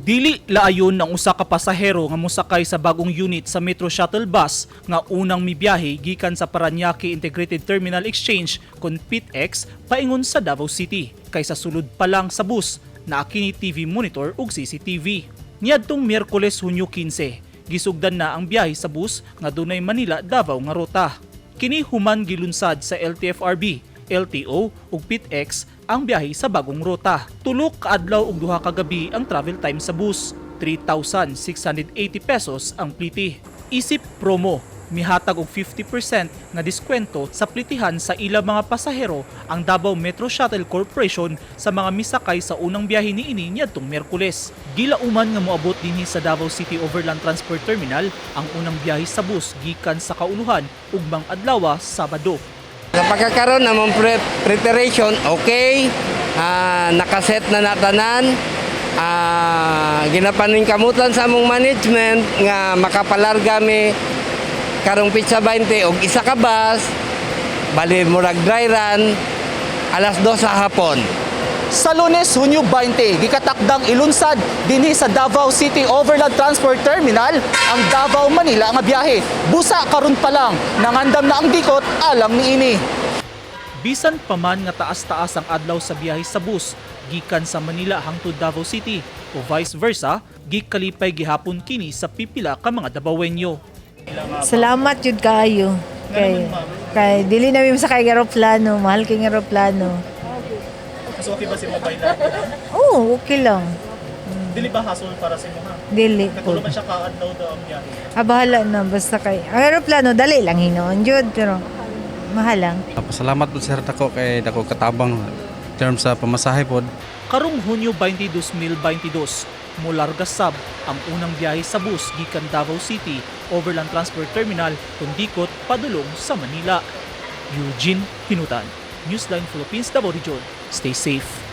Dili laayon ang usa ka pasahero nga mosakay sa bagong unit sa Metro Shuttle Bus nga unang mibiyahe gikan sa Paranaque Integrated Terminal Exchange kon PITX paingon sa Davao City kaysa sulod pa lang sa bus naa kini TV monitor ug CCTV. Niadtong Miyerkules, Hunyo 15, gisugdan na ang biyahe sa bus nga dunay Manila Davao nga ruta. Kini human gilunsad sa LTFRB, LTO ug PITX ang biyahe sa bagong ruta. 3 ka adlaw ug 2 ka gabi ang travel time sa bus. 3,680 pesos ang pliti. Isip promo, mihatag og 50% nga diskwento sa plitihan sa ilang mga pasahero ang Davao Metro Shuttle Corporation sa mga misakay sa unang biyahe niini niadtong Miyerkules. Gilauman nga moabot dinhi sa Davao City Overland Transport Terminal ang unang biyahe sa bus gikan sa kauluhan ugmang adlaw, Sabado. Sa pagkakaroon namang preparation, okay. Nakaset na natanan. Ginapaningkamutan sa among management nga makapalarga mi karong petsa 20 og isa ka bus, bali murag dry run alas 2 sa hapon. Sa Lunes, Hunyo 20, gikatakdang ilunsad dinhi sa Davao City Overland Transport Terminal ang Davao Manila nga biyahe. Busa karon pa lang, nangandam na ang DICOT alang niini. Bisan pa man nga taas-taas ang adlaw sa biyahe sa bus gikan sa Manila hangtod Davao City o vice versa, gikalipay gihapon kini sa pipila ka mga Dabawenyo. Salamat jud kaayo. Kay dili na mi masakay og eroplano, mahal kay eroplano. So okay ba si mobile? Oo, okay lang. Dili ba hassle para sa imo ha? Dili po. Man siya kaadlaw daw ang biyahe. Ah, bahala na basta kay. Ang eroplano dali lang hinuon jud pero mahal lang. Pasalamat po, sir, dako kay dako katabang term sa pamasahe pod. Karong Hunyo 20, 2022, mularga sab ang unang biyahe sa bus gikan Davao City Overland Transport Terminal kon DICOT padulong sa Manila. Eugene Hinutan, Newsline Philippines, Davao Region. Stay safe.